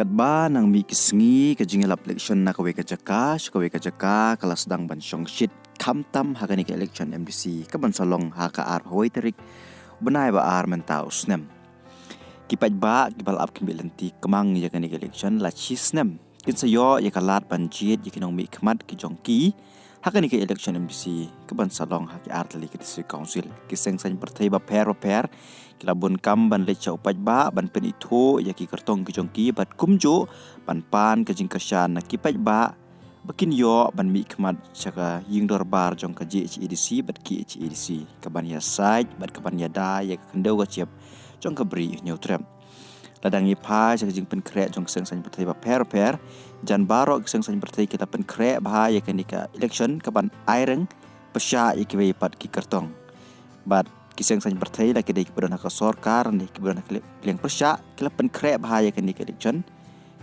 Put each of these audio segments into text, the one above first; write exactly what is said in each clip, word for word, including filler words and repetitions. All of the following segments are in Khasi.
Katba nang mih ki sngi ka jingïalap election na kawei ka jaka sha kawei ka jaka ka la sdang ban shongshit khamtam ha kane ka election M D C kaban sa long ha ka arphew tarik bnai ba ar mynta u snem. Ki paidbah kiba la ap khyndiat lynti kmang ïa kane ka election la shi snem kin sa ïoh ïa ka lad ban jied ïa ki nongmihkhmat ki jong ki ha kane ka election M D C kaban sa long ha ki artylli ki district council. Ki seng saiñ pyrthei bapher bapher ki la bun kam ban leit sha u paidbah ban pynithuh ïa ki kyrtong ki jong ki bad kumjuh ban pan ka jingkyrshan na ki paidbah ba kin ïoh ban mihkhmat sha ka ïing dorbar jong ka J H A D C bad K H A D C kaban ïasaid bad kaban ïada ïa ka khyndew ka jyep jong ka Bri Hynñiewtrep. Lada ngi phai sha ka jingpynkhreh jong ki seng saiñ pyrthei bapher bapher, jan baroh ki seng saiñ pyrthei ki la pynkhreh bha ïa kane ka election kaban aireng pyrshah ïa kiwei pat ki kyrtong. Bad ki seng saiñ pyrthei la ki dei kiba don ha ka sorkar ne kiba don ha ka liang pyrshah ki la pynkhreh bha ïa kane ka election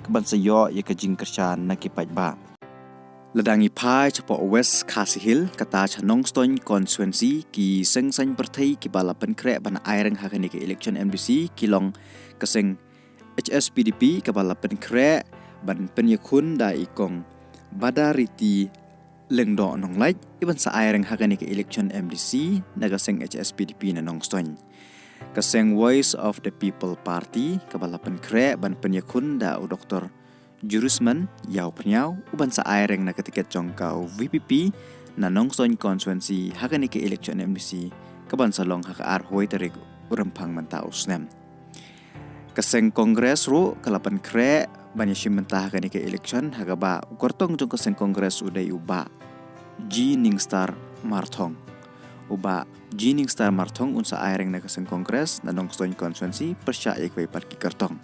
kaban sa ïoh ïa ka jingkyrshan na ki paidbah. Lada ngi phai shapoh West Khasi Hills kata sha Nongstoiñ constituency, ki seng saiñ pyrthei kiba la pynkhreh ban aireng ha kane ka election M D C ki long ka seng H S P D P kaba la pynkhreh ban pynïakhun da i kong Badariti Lyngdoh Nonglait iban sa aireng ha kane ka election M D C na ka seng H S P D P na Nongstoiñ. Ka seng Voice of the People Party kaba la pynkhreh ban pynïakhun da u Doktor Jurusman Ïawphniaw uban sa aireng na ka tiket jong ka VPP na Nongstoiñ constituency ha kane ka election M D C kaban sa long ha ka arphew tarik u Rymphang mynta u snem. Ka seng Congress ruh ka la pynkhreh ban ïashim bynta ha kane ka election ha kaba u kyrtong jong ka seng Congress u dei u Bah G Ningstar Marthong. U Bah G Ningstar Marthong un sa aireng na ka seng Congress na Nongstoiñ constituency pyrshah ïa kiwei pat ki kyrtong.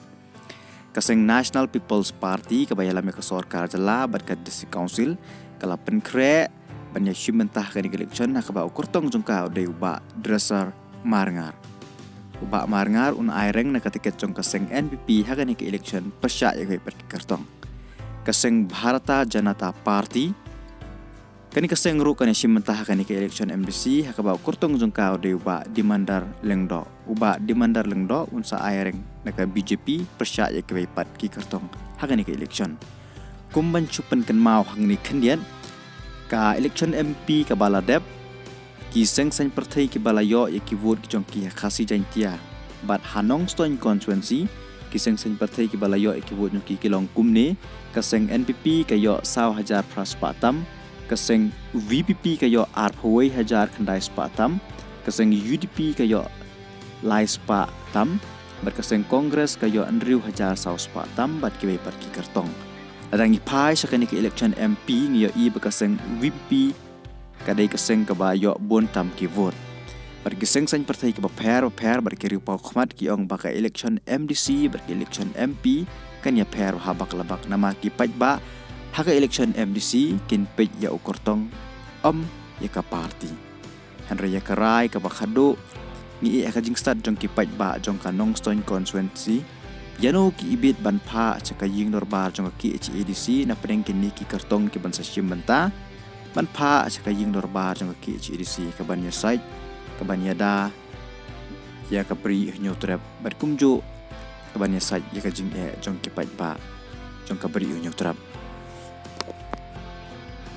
Ka seng National People's Party kaba ïalam ïa ka sorkar jylla bad ka District Council ka la pynkhreh ban ïashim bynta ha kane ka election ha kaba u kyrtong jong ka u dei u Bah Dresser Marngar. U Bah Marngar un aireng na ka tiket jong ka seng N P P ha kane ka election pyrshah ïa kiwei pat ki kyrtong. Ka seng Bharatiya Janata Party Kane ka seng ruh kan ïashim bynta ha kane ka election M D C ha kaba u kyrtong jong ka u dei u Bah Dimandar Lyngdoh. U Bah Dimandar Lyngdoh un sa aireng na ka B J P pyrshah ïa kiwei pat ki kyrtong ha kane ka election. Kum ban shu pynkynmaw hangne khyndiat, ka election M P kaba la dep, ki seng saiñ pyrthei kiba la ïoh ïa ki vote ki jong ki ha Khasi Jaintia bad ha Nongstoiñ constituency, ki seng saiñ pyrthei kiba la ïoh ïa ki vote jong ki ki long kumne: ka seng N P P ka ïoh saw hajar phra spah tam, ka seng V P P ka ïoh arphew wei hajar khyndai spah tam, ka seng U D P ka ïoh lai spah tam, bad ka seng Congress ka ïoh hynriew hajar saw spah tam bad kiwei pat ki kyrtong. Lada ngi phai sha kane ka election M P ngi ïohi ba ka seng V P P ka dei ka seng kaba ïoh bun tam ki vote. Bad ki seng saiñ pyrthei kiba pher bapher bad ki riewpawkhmat ki ong ba ka election M D C bad ka election M P kan ïapher ha bak la bak namar ki paidbah ha ka election M D C kin peit ïa u kyrtong, ym ïa ka party. Hynrei ïa ka rai kaba khadduh ngi ïeh ha ka jingstad jong ki paidbah jong ka Nongstoiñ constituency, ïano ki ibit ban phah sha ka ïing dorbar jong ka K H A D C na pdeng kine ki kyrtong kiban sa shim bynta ban phah sha ka ïing dorbar jong ka K H A D C kaban ïasaid, kaban ïada ïa ka Bri Hynñiewtrep bad kumjuh kaban ïasaid ïa ka jingeh jong ki paidbah jong ka Bri Hynñiewtrep.